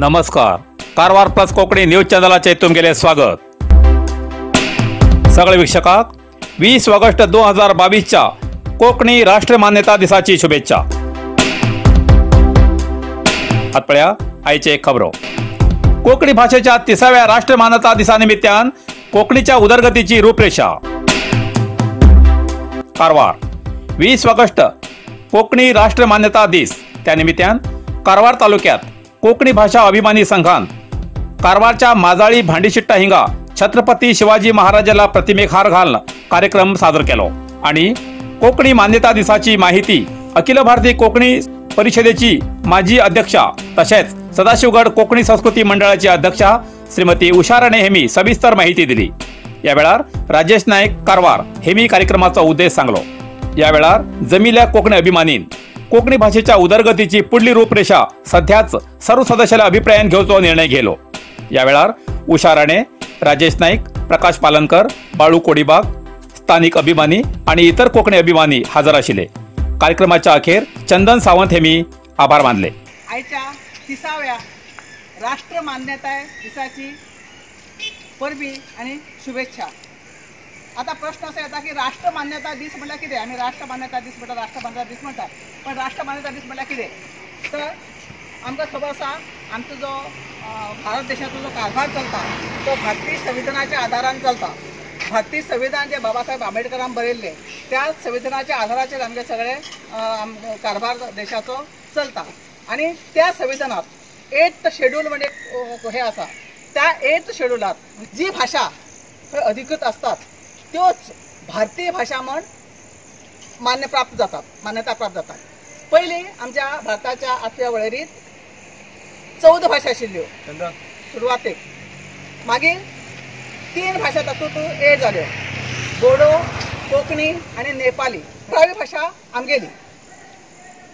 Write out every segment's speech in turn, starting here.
नमस्कार, Karwar plus Konkani news चॅनलाचे तुमगेले स्वागत। सगळे वीक्षकांक 20 ऑगस्ट 2022च्या कोंकणी राष्ट्र मान्यता दिसाची शुभेच्छा। आत पळया आयचे खबरो। कोंकणी भाषेच्या 30व्या राष्ट्र मान्यता दिसानिमित्तान कोंकणीच्या उदरगतीची रूपरेषा। कारवार 20 ऑगस्ट कोंकणी राष्ट्र मान्यता दीस त्या निमित्तान कारवार तालुक्यात कोंकणी भाषा अभिमानी संघान कारवारच्या माजाळी भांडीशिट्टा हिंगा छत्रपती शिवाजी महाराजाला प्रतिमेक हार घालून कार्यक्रम सादर केलो आणि कोंकणी मान्यता दिसाची माहिती अखिल भारतीय कोंकणी परिषदेची माजी अध्यक्षा तसेच सदाशिवगड कोंकणी संस्कृती मंडळाची अध्यक्षा श्रीमती उषा राणे हेमी सविस्तर माहिती दिली। या वेळार राजेश नाईक कारवार हेमी कार्यक्रमाचा उद्देश सांगलो। या वेळार जमिल्या कोंकणी अभिमानीन कोंकणी भाषेच्या उदरगतीची पुढली रूपरेषा सध्याच सर्व सदस्याला अभिप्रायान घेवचो निर्णय घेलो। या वेळार उषा राणे, राजेश नाईक, प्रकाश पालनकर, बाळू कोडीबाग, स्थानिक अभिमानी आणि इतर कोंकणी अभिमानी हजर आशिल्ले। कार्यक्रमाच्या अखेर चंदन सावंत हेमी आभार मानले। आयच्या 30व्या राष्ट्र मान्यताय दिसाची परबी आणि शुभेच्छा। आता प्रश्न असा येता की राष्ट्र मान्यता दीस म्हटल्यार कितें? आमी राष्ट्र मान्यता दीस म्हणटात, राष्ट्र मान्यता दीस म्हणटात, पण राष्ट्र मान्यता दीस म्हटल्यार कितें? तर आमकां खबर आसा, आमचो जो भारत देशाचो जो कारभार चलता तो भारतीय संविधानाच्या आधारान चलता। भारतीय संविधान जे बाबासाहेब आंबेडकरान बरयल्लें त्या संविधानाच्या आधाराचेर आमगे सगळे कारभार देशाचो चलता आनी त्या संविधानात 8th schedule म्हणजे हे आसा। त्या 8th शेड्युलात जी भाशा अधिकृत असतात त्योच भारतीय भाशा म्हण मान्य प्राप्त जातात, मान्यता प्राप्त जातात। पयलीं आमच्या भारताच्या आठव्या वळेरीत 14 भाशा आशिल्ल्यो सुरवातेक, मागीर 3 भाशा तातूंत एड जाल्यो, बोडो, कोंकणी आनी नेपाली। 12वी भाशा आमगेली।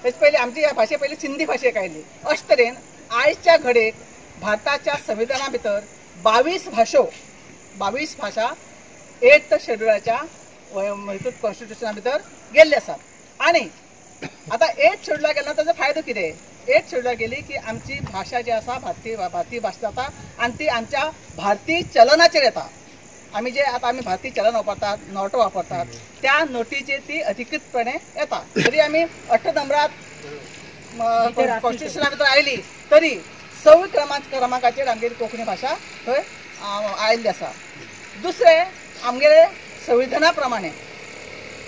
तेचे पयलीं आमची ह्या भाशे पयलीं सिंधी भाशेक आयली। अशे तरेन आयच्या घडयेक भारताच्या संविधाना भितर 22 भाशो, 22 भाशा 8th शेड्युलाच्या कॉन्स्टिट्युशना भितर गेल्ले आसात। आनी आतां 8th शेड्युलाक गेला ताजो फायदो कितें? 8th शेड्युलाक गेली की आमची भाशा जी आसा भारतीय भारतीय भाशा जाता आनी ती आमच्या भारतीय चलनाचेर येता। आमी जे आतां आमी भारतीय चलन वापरतात, नोटो वापरतात, त्या नोटीचेर ती अधिकृतपणे येता। तरी आमी 18 नंबरात कॉन्स्टिट्युशना भितर आयली तरी 6 क्रमांकाचेर आमगेली कोंकणी भाशा थंय आयिल्ली आसा। दुसरें, आमगेले संविधाना प्रमाणे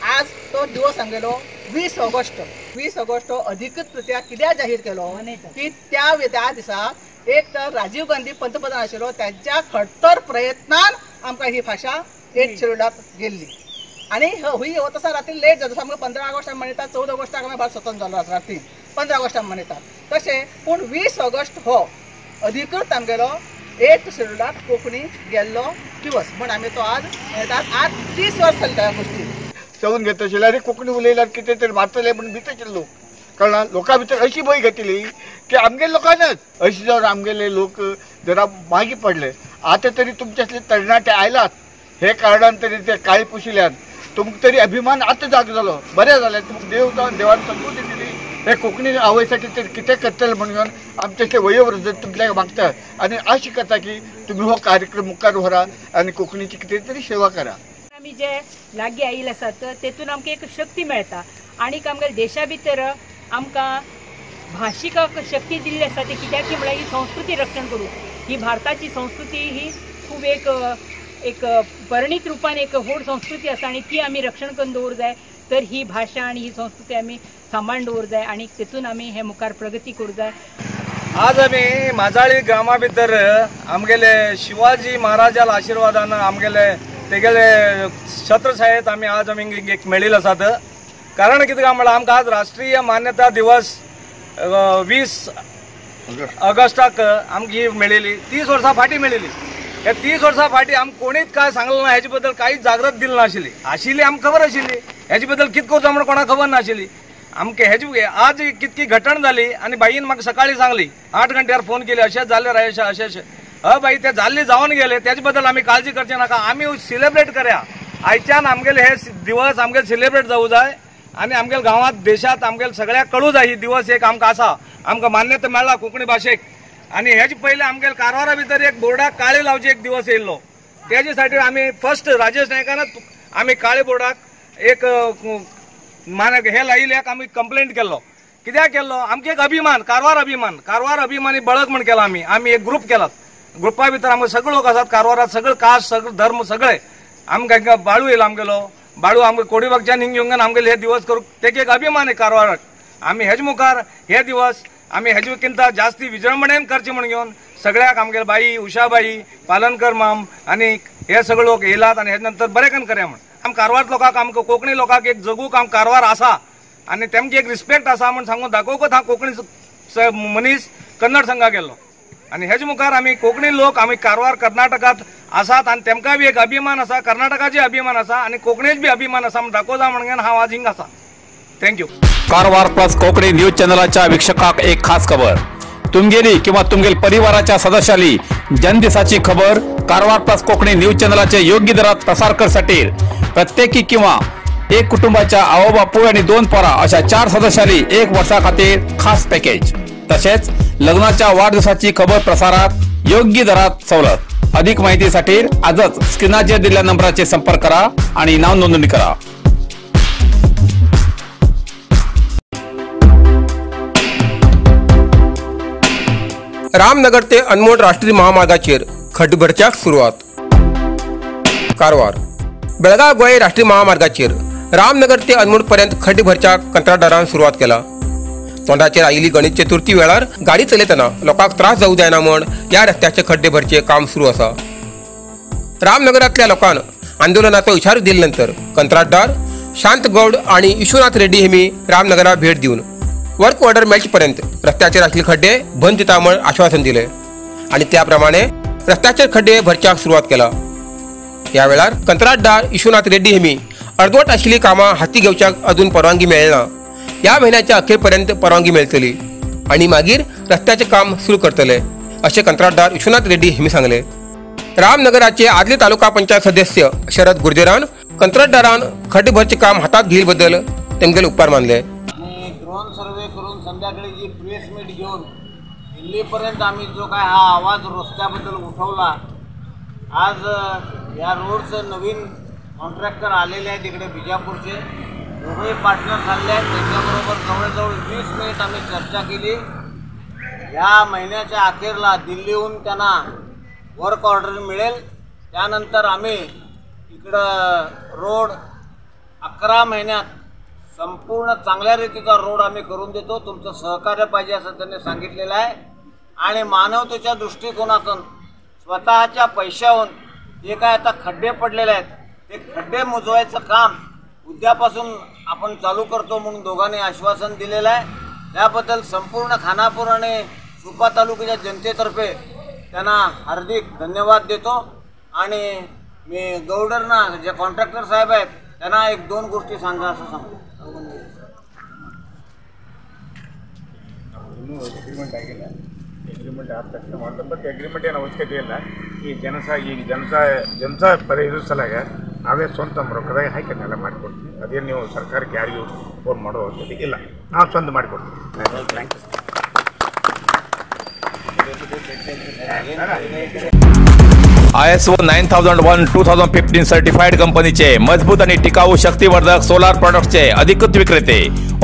आज तो दिवस आमगेलो 20 ऑगस्ट। 20 ऑगस्ट हो अधिकृतरित्या कित्याक जाहीर केलो की त्या दिसा एक तर राजीव गांधी पंतप्रधान आशिल्लो, त्यांच्या खडतर प्रयत्नान आमकां ही भाशा 8th शेड्युलाक गेल्ली। आनी ही हो तसा राती लेट जाता, आमकां 15 ऑगस्ट आमी मनयतात, 14 ऑगस्टाक आमी भारत स्वतंत्र जालो राती 15 ऑगस्ट आमी मनयतात तशें, पूण 20 ऑगस्ट हो अधिकृत आमगेलो 8th शेड्युलाक कोंकणी गेल्लो दिवस म्हण आमी तो आज मनयतात। आज 30 वर्स जाली त्या गोष्टी चवून घेत आशिल्ले। आनी कोंकणी उलयल्यार कितें तरी मारतले म्हूण भितर आशिल्ले लोक, कारण लोकां भितर अशी भंय घेतली की आमगेले लोकांनाच अशी जावन आमगेले लोक जरा मागीर पडले। आतां तरी तुमचे असले तरणाटे आयलात हे कारणान तरी ते काळी पुशिल्यान तुमकां तरी अभिमान आतां जागो जालो, बरें जालें। तुमकां देव जावन देवान समजून दिली हे कोंकणी आवयसाठी ते कितें करतले म्हणून आमचे असले वयोवृद्ध तुमच्या मागतात आनी आश करता की तुमी हो कार्यक्रम मुखार व्हरा आनी कोंकणीची कितें तरी सेवा करा। आमी जे लागीं आयिल्ले आसात तेतून आमकां एक शक्ती मेळटा आनी आमगे देशा भितर आमकां भाशीक शक्ती दिल्ली आसा ती कित्याक की म्हळ्यार ही संस्कृती रक्षण करूं। ही भारताची संस्कृती ही खूब एक एक परिणीत रुपान एक व्हड संस्कृती आसा आनी ती आमी रक्षण करून दवरूंक जाय। तर ही भाशा आनी ही संस्कृती आमी सांबाळून दवरूंक जाय आनी तेतून आमी हे मुखार प्रगती करूंक जाय। आज आमी माजाळी गांवा भितर आमगेले शिवाजी महाराजाला आशीर्वादान आमगेले तेगेले छत्रछायेत आमी आज आमी एक मेळिल्ले आसात। कारण कितें काय म्हळ्यार आमकां आज राष्ट्रीय मान्यता दिवस 20 ऑगस्टाक आमकां ही मेळिल्ली, 30 वर्सां फाटीं मेळिल्ली। ह्या 30 वर्सां फाटीं आमकां कोणीच काय सांगलें ना, हेजे बद्दल कांयच जागृत दिली नाशिल्ली। आशिल्ली आमकां खबर आशिल्ली, हेजे बद्दल कितें करचो म्हूण कोणाक खबर नाशिल्ली। आमकां हेजी आज कितकी घटण जाली आनी बाईन म्हाका सकाळीं सांगली, 8 घंट्यार फोन केली, अशें जालें रे, अशें अशें अशें। हय बाई, ते जाल्ले जावन गेले, तेजे बद्दल आमी काळजी करचे नाका, आमी सेलिब्रेट करया। आयच्यान आमगेले हे दिवस आमगेले सेलिब्रेट जावूं जाय आनी आमगेले गांवांत देशांत आमगेले सगळ्याक कळूं जाय ही दिवस एक आमकां आसा, आमकां मान्यता मेळ्ळा कोंकणी भाशेक। आनी हेजे पयलीं आमगेले कारवारा भितर एक बोर्डाक काळे लावचे एक दिवस येयल्लो, तेजे साठी आमी फर्स्ट राजेश नायकानच आमी काळे बोर्डाक एक मान हे लायिल्ल्याक आमी कंप्लेंट केल्लो. कित्याक केल्लो, आमकां एक अभिमान, कारवार अभिमान, कारवार अभिमानी बळक म्हण केला आमी. आमी एक ग्रुप केला, ग्रुपा भितर आमकां सगळे लोक आसात कारवारात, सगळे कास्ट, सगळे धर्म, सगळे. आमकां बाळू येयलो आमगेलो बाळू, आमकां कोडीबागच्यान हिंग येवन आमगेले हे दिवस करूंक तेका एक अभिमान आहे कारवाराक. आमी हेजे मुखार हे दिवस आमी हेजे किंता जास्ती विजृंभणेन करचे म्हण घेवन सगळ्याक आमगेले बाई उषाबाई पालनकर माम आनी हे सगळे लोक येयलात आनी हेजे नंतर बरें करून करया म्हण. आम कारवार लोकांक, आमकां कोंकणी लोकांक एक जगूंक आम कारवार आसा आनी तेमची एक रिस्पेक्ट आसा म्हण सांगून दाखोवकूच हांव कोंकणी मनीस कन्नड संघाक गेल्लो. आनी हेजे मुखार आमी कोंकणी लोक आमी कारवार कर्नाटकांत आसात आनी तेमकां बी एक अभिमान आसा, कर्नाटकाचे अभिमान आसा आनी कोंकणीच बी अभिमान आसा म्हण दाखोवचा म्हणून हांव आज हिंग आसा. Thank you. Karwar plus Konkani news चॅनलाच्या वीक्षकाक एक खास खबर. तुमगेली किंवा तुमगेल परिवाराच्या सदस्याली जन्मदिसाची खबर कारवार प्लस कोंकणी न्यूज चॅनलाचे योग्य दरात प्रसार करसाठी प्रत्येकी किंवा एक कुटुंबाच्या आवो बापूय आणि 2 पोरा अशा 4 सदस्याली 1 वर्षा खातीर खास पॅकेज, तसेच लग्नाच्या वाढदिवसाची खबर प्रसारात योग्य दरात सवलत. अधिक माहितीसाठी आजच स्क्रीनाचेर दिलेल्या नंबराचे संपर्क करा आणि नाव नोंदणी करा. रामनगर ते अनमोड राष्ट्रीय महामार्गाचेर खड्डे भरच्याक सुरवात. कारवार बेळगाव गोंय राष्ट्रीय महामार्गाचेर रामनगर ते अनमोड पर्यंत खड्डे भरच्याक कंत्राटदारान सुरवात केला. तोंडाचेर आयिल्ली गणेश चतुर्थी वेळार गाडी चलयतना लोकांक त्रास जावं जायना म्हण ह्या रस्त्याचे खड्डे भरचे काम सुरू आसा. रामनगरांतल्या लोकांन आंदोलनाचो इशारो दिले नंतर कंत्राटदार शांत गौड आनी विश्वनाथ रेड्डी हेमी रामनगराक भेट दिवन वर्क ऑर्डर मेळचे पर्यंत रस्त्याचेर आशिल्ले खड्डे बंद दिता म्हण आश्वासन दिले आनी त्या प्रमाणे रस्त्याचेर खड्डे भरच्याक सुरवात केला. ह्या वेळार कंत्राटदार विश्वनाथ रेड्डी हेमी अर्दवट आशिल्ली कामां हाती घेवच्याक अजून परवानगी मेळना, ह्या म्हयन्याच्या अखेरपर्यंत परवानगी मेळटली आनी मागीर रस्त्याचें काम सुरू करतले अशें कंत्राटदार विश्वनाथ रेड्डी हेमी सांगले. रामनगराचे आदले तालुका पंचायत सदस्य शरद गुर्जरान कंत्राटदारान खड्डे भरचें काम हातात घेयिल्ले बद्दल तेमगेले उपकार मानले. ड्रोन सर्वे करून संध्याकाळी जी प्रेस मीट घेऊन दिल्लीपर्यंत आम्ही जो काय हा आवाज रस्त्याबद्दल उठवला, आज या रोडचं नवीन कॉन्ट्रॅक्टर आलेले आहेत इकडे बिजापूरचे, दोघंही पार्टनर्स आले आहेत, त्यांच्याबरोबर जवळजवळ 20 मिनिट आम्ही चर्चा केली. या महिन्याच्या अखेरला दिल्लीहून त्यांना वर्क ऑर्डर मिळेल, त्यानंतर आम्ही इकडं रोड 11 महिन्यात संपूर्ण चांगल्या रीतीचा रोड आम्ही करून देतो, तुमचं सहकार्य पाहिजे असं त्यांनी सांगितलेलं आहे. आणि मानवतेच्या दृष्टिकोनातून स्वतःच्या पैशाहून जे काय आता खड्डे पडलेले आहेत ते खड्डे मुजवायचं काम उद्यापासून आपण चालू करतो म्हणून दोघांनी आश्वासन दिलेलं आहे. त्याबद्दल संपूर्ण खानापूर आणि सुपा तालुक्याच्या जनतेतर्फे त्यांना हार्दिक धन्यवाद देतो. आणि मी गौडरना जे कॉन्ट्रॅक्टर साहेब आहेत त्यांना 1-2 गोष्टी सांगा असं सांगतो. ಇನ್ನೂ ಅಗ್ರಿಮೆಂಟ್ ಆಗಿಲ್ಲ, ಅಗ್ರಿಮೆಂಟ್ ಆದ ತಕ್ಷಣ ಮಾಡ್ತಾರೆ. ಬಟ್ ಅಗ್ರಿಮೆಂಟ್ ಏನು ಅವಶ್ಯಕತೆ ಇಲ್ಲ. ಈ ಜನಸ ಪರಿ ಇರೋ ಸಲಾಗ ನಾವೇ ಸ್ವಂತ ರೊಕ್ಕದಾಗ ಹಾಕಿ ಅದನ್ನೆಲ್ಲ ಮಾಡಿಕೊಡ್ತೀವಿ. ಅದೇನು ನೀವು ಸರ್ಕಾರಕ್ಕೆ ಯಾರಿಗೂ ಫೋನ್ ಮಾಡೋ ಅವಶ್ಯಕತೆ ಇಲ್ಲ, ನಾವು ಸ್ವಂತ ಮಾಡಿಕೊಡ್ತೀವಿ. ISO 9001-2015 certified कंपनीचे मजबूत आणि टिकाऊ शक्तिवर्धक सोलार प्रॉडक्ट्सचे अधिकृत विक्रेते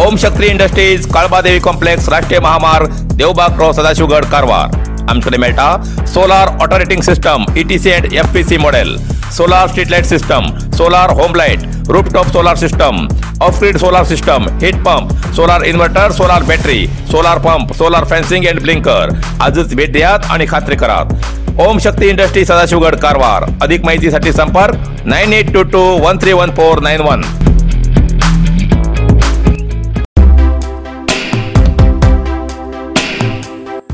ओम शक्ती इंडस्ट्रीज, काळबादेवी कॉम्प्लेक्स, राष्ट्रीय महामार्ग, देवबाग क्रॉस, सदाशिवगड, कारवार. आमच्याकडे मेळटा solar operating system, ETC and FPC model, solar street light system, solar home light, rooftop solar system, off grid solar system, heat pump, solar inverter, solar battery, solar pump, solar fencing and blinker. आजच भेट द्यात आणि खात्री करात. ओम शक्ती industry, Sadashivgad, Karwar. अधिक माहितीसाठी संपर्क 9822131491.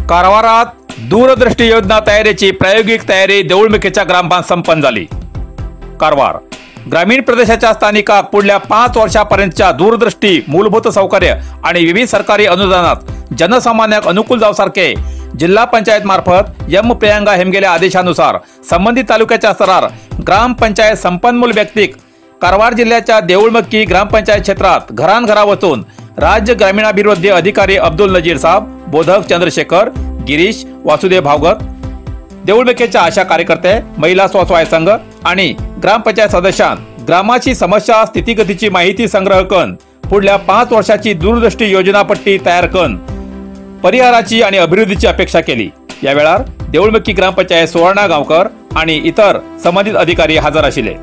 कारवारात दूरदृष्टी योजना तयारीची प्रायोगिक तयारी देऊळमेखेच्या ग्रामपांत संपन्न झाली. कारवार ग्रामीण प्रदेशाच्या स्थानिकाक पुढल्या 5 वर्षापर्यंतच्या दूरदृष्टी मूलभूत सौकर्य आणि विविध सरकारी अनुदानात जनसामान्याक अनुकूल जावसारखे जिल्हा पंचायत मार्फत एम प्रियांका हेमगेल्या आदेशानुसार संबंधित तालुक्याच्या स्तरार ग्रामपंचायत संपन्मूल व्यक्तीक कारवार जिल्ह्याच्या देऊळमक्की ग्रामपंचायत क्षेत्रात घरान घरा वचून राज्य ग्रामीणाभिवृद्धी अधिकारी अब्दुल नजीर साहब, बोधक चंद्रशेखर, गिरीश, वासुदेव भावगत, देऊळमेकेच्या आशा कार्यकर्ते, महिला स्वसहाय संघ आणि ग्रामपंचायत सदस्यां ग्रामाची समस्या स्थितीगतीची माहिती संग्रह करून पुढल्या 5 वर्षाची दूरदृष्टी योजनापट्टी तयार करून परिहाराची आणि अभिवृद्धीची अपेक्षा केली। या वेळार देऊळमेकी ग्रामपंचायत सुवर्णा गावकर आणि इतर संबंधित अधिकारी हजर आशिल्ले।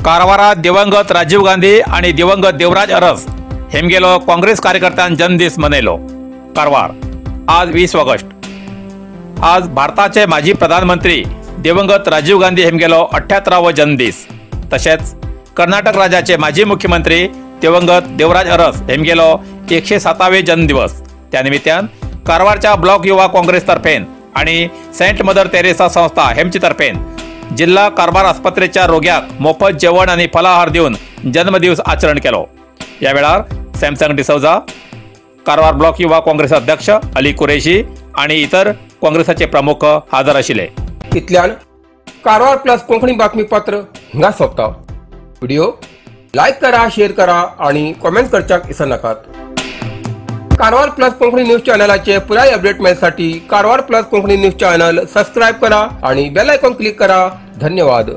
कारवारात दिवंगत राजीव गांधी आणि दिवंगत देवराज अरस हेमगेलो काँग्रेस कार्यकर्त्यां जन्मदीस मनयलो। कारवार आज 20 ऑगस्ट आज भारताचे माजी प्रधानमंत्री दिवंगत राजीव गांधी हेमगेलो 78वो जन्मदीस। तसेच कर्नाटक राज्याचे माजी मुख्यमंत्री दिवंगत देवराज अरस हेमगेलो 107वे जन्मदिवस। त्यानिमित्तान कारवारच्या ब्लॉक युवा काँग्रेस तर्फेन आणि सेंट मदर तेरेसा संस्था हेमची तर्फेन जिल्हा कारवार आस्पत्रेच्या रोग्याक मोफत जेवण आणि फलाहार देऊन जन्मदिवस आचरण केलो। या वेळार सॅमसंग डिसौजा, कारवार ब्लॉक युवा काँग्रेस अध्यक्ष अली कुरेशी आणि इतर काँग्रेसाचे प्रमुख हजर आशिल्ले। इतल्यान कारवार प्लस कोंकणी बातमीपत्र हिंगा सोंपता। व्हिडिओ लायक करा, शेअर करा आणि कॉमेंट करच्याक विसरनाकात। कारवार प्लस कोंकणी न्यूज चॅनलाचे पुराय update मेळसाठी Karwar plus Konkani news channel subscribe करा आणि बेल आयकॉन क्लिक करा। धन्यवाद।